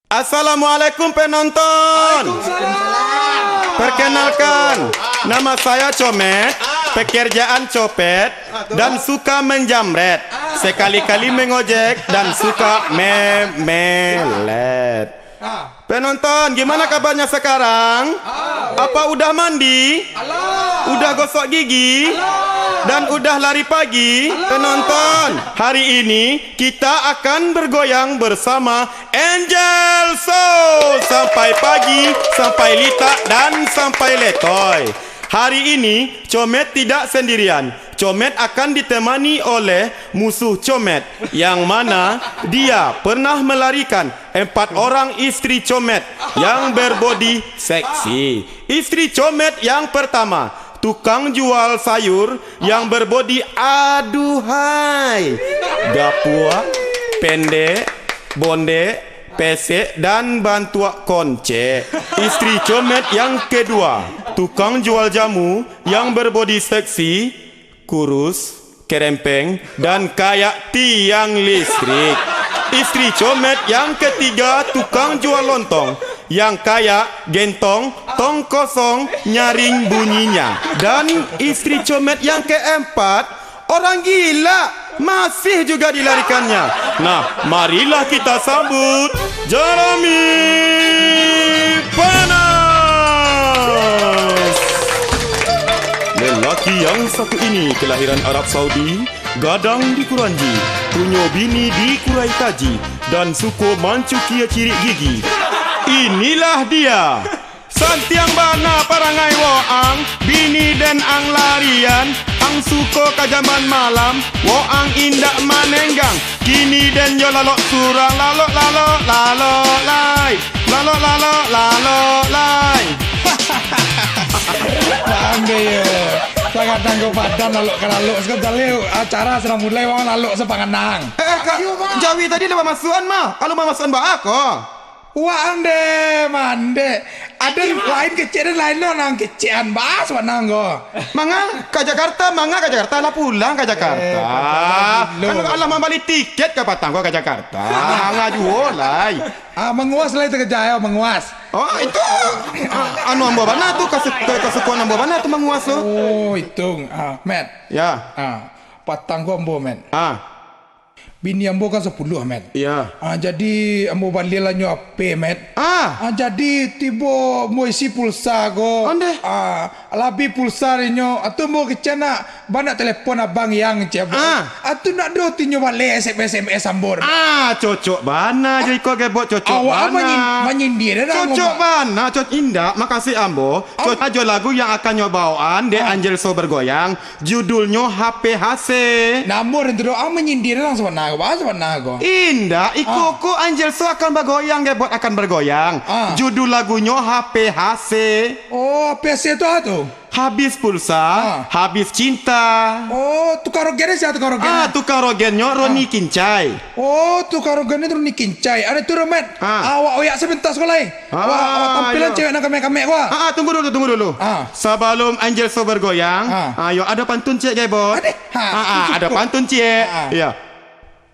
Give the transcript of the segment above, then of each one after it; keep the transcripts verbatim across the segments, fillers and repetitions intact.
Assalamualaikum penonton. Waalaikumsalam. Perkenalkan, nama saya Comet, pekerjaan copet, dan suka menjamret. Sekali-kali mengojek dan suka memelet. Penonton, gimana kabarnya sekarang? Apa udah mandi? Udah gosok gigi? Dan udah lari pagi? Penonton, hari ini kita akan bergoyang bersama Angel Show. Sampai pagi, sampai litak, dan sampai letoy. Hari ini, Comet tidak sendirian. Comet akan ditemani oleh musuh Comet, yang mana dia pernah melarikan empat orang istri Comet yang berbodi seksi. Istri Comet yang pertama, tukang jual sayur yang berbodi aduhai, gapuak, pendek, bondek, pesek, dan bantuak koncek. Istri Comet yang kedua, tukang jual jamu yang berbodi seksi, kurus, kerempeng, dan kayak tiang listrik. Istri Comet yang ketiga, tukang jual lontong, yang kayak gentong, tong kosong, nyaring bunyinya. Dan istri Comet yang keempat, orang gila, masih juga dilarikannya. Nah, marilah kita sambut Jeremy Panas. Lelaki yang satu ini kelahiran Arab Saudi, gadang di Kuranji, punyo bini di Kurai Taji, dan suko mancukia cirik gigi. Inilah dia. Santiang bana parangai waang, bini den ang larian, ang suko ka jaman malam, waang indak manenggang. Kini den yo lalok surang, lalok, lalok, lalok lai. Lalok, lalok, lalok lai. Pandai yo. Sangat tangguh padan lalok ka lalok. Sekarang jaleh acara sadang mulai, waang lalok sapanganang. Eh, eh, Kak, Jawi tadi lah bamasuakan mah. Kalau bamasuakan baa ko? Waang deh, mandeh. Aden lain kecek, aden lain lo nan kecekan, baa sapanang ko. Manga ka Jakarta, manga ka Jakarta, lah pulang ka Jakarta. Eh, ka Jakarta. Kan alah mambali tiket ka patang ko ka Jakarta. Manga juo lai. Ah, manguas lai tu kaja yo, manguas. Oh, itu, ah, anu ambo bana tu, kasu-, ka-, kasukuan ambo bana tu manguas tu. Oh, itu. Ah, Met. Ya. Ah, patang ko ambo, Met. Ah. Bini ambo kan sapuluah, Met. Iya. Ah, jadi ambo balilah nyo H P, Met. Ah. Ah, jadi tibo ambo isi pulsa ko. Ondeh. Ah, lah abih pulsa dinyo. Atu ambo kecek nak, baa nak telepon abang yang, cek ambo. Ah. Atu nak doh tinyo baleh S M S, S M S ambo. Ah, cocok bana jo iko, Gebot, cocok bana. Awak manyin-, manyindir dah. Cocok bana, cocok indak, makasih ambo. Cocok jo lagu yang akan nyo baoan dek Angel So Bergoyang. Judulnyo H P H C. Namo den tu doh, ah, manyindir urang sabana ko, baa sabana ko? Indak, iko ko Angel So akan bagoyang, Gebot akan bergoyang. Ah. Judul lagunyo H P H C. Oh, H P H C tu apo tu? Habis pulsa, habis cinta. Oh, tukang rogen sia tukang rogen? Ah, tukang rogennyo Roni Kincai. Oh, tukang rogen tu Roni Kincai. Ado tu, Romet. Ah. Awak oyak sabanta sakolah, eh. Ah, awak, awak tampilan iyo. Cewek nan kamek-kamek ko, ah. Ah, ah, tunggu dulu, tunggu dulu. Ah. Sabalum Angel So bergoyang, ah. Ah, yo, ado pantun ciek, Gebot. Adeh. Ha, ah, ah, ado pantun ciek. Ah, ah. Iyo.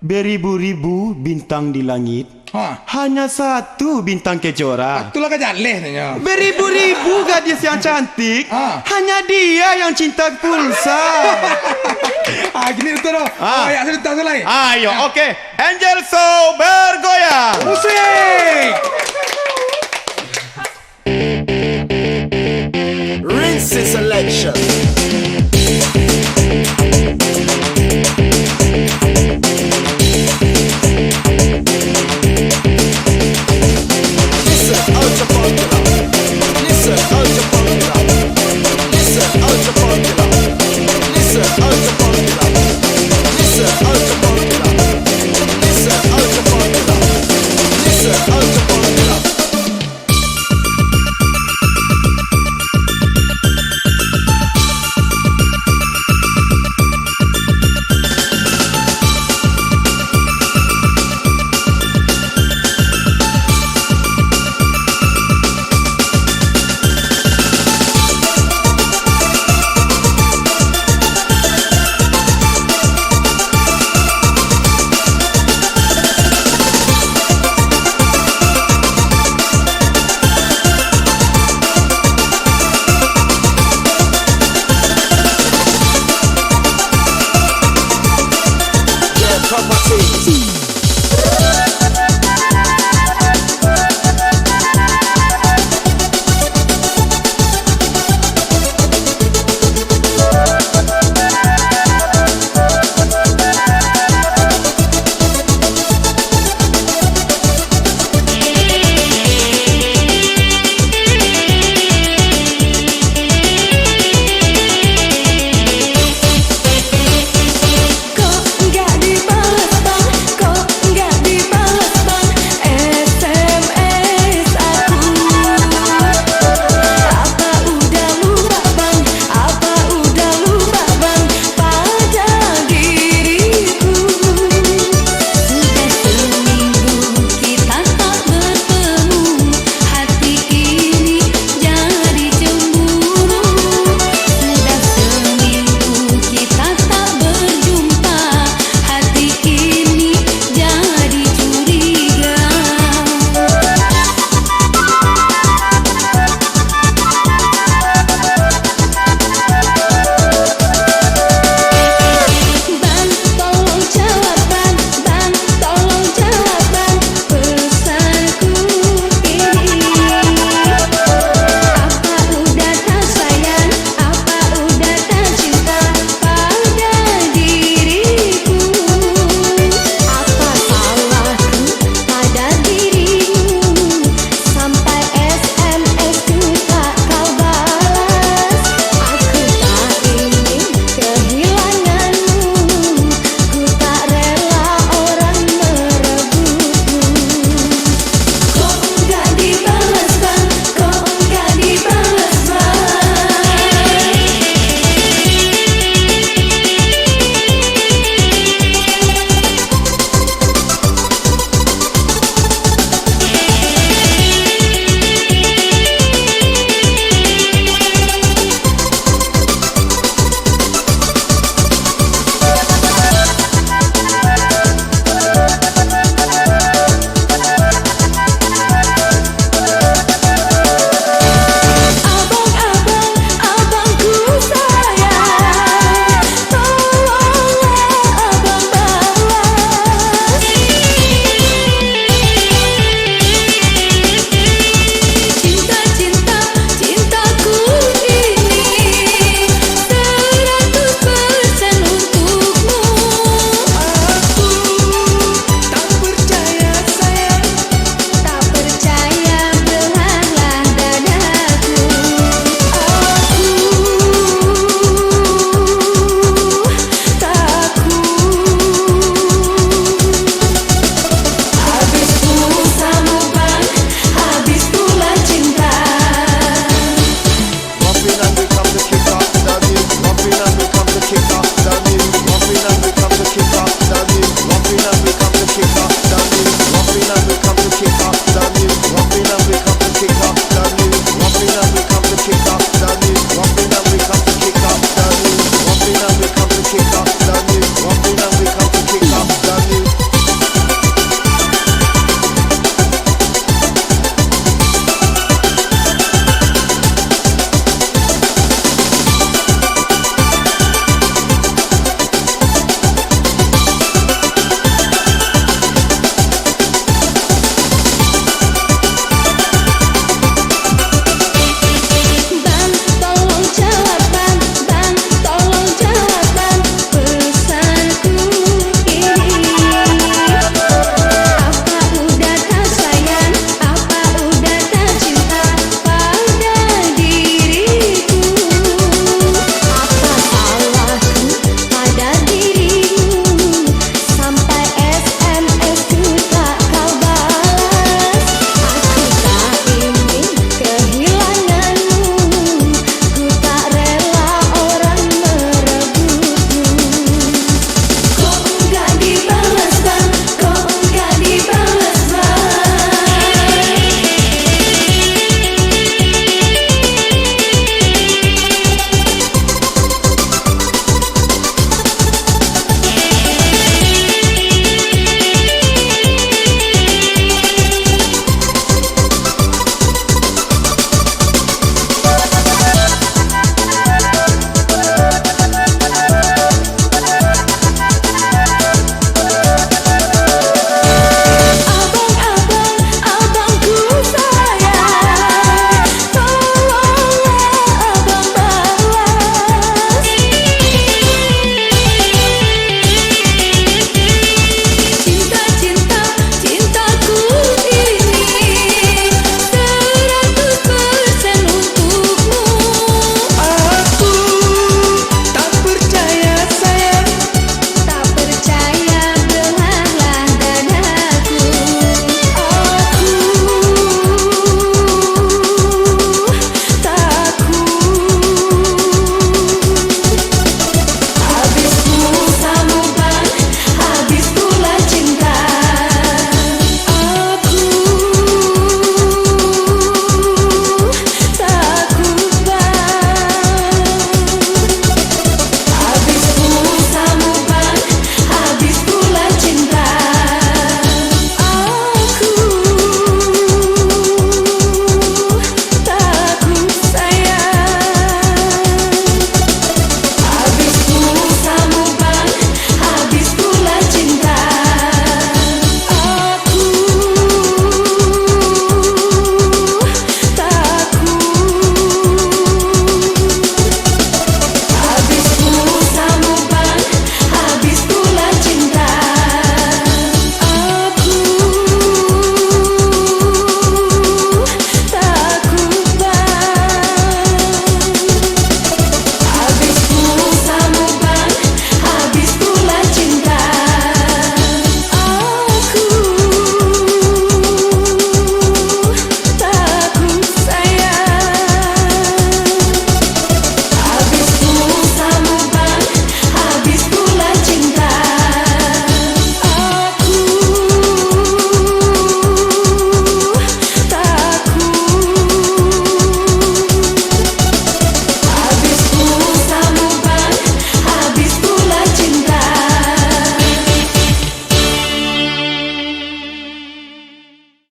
Beribu-ribu bintang di langit, ha. Hanya satu bintang kejora. Itulah ka jaleh tu nyo. Beribu-ribu gadis yang cantik, ha. Hanya dia yang cinta pulsa. Ah, gini tu doh. Ah. Oh, yo, sabanta sakolah, eh. Ah, yo, oke. Angel So bergoyang. Musik.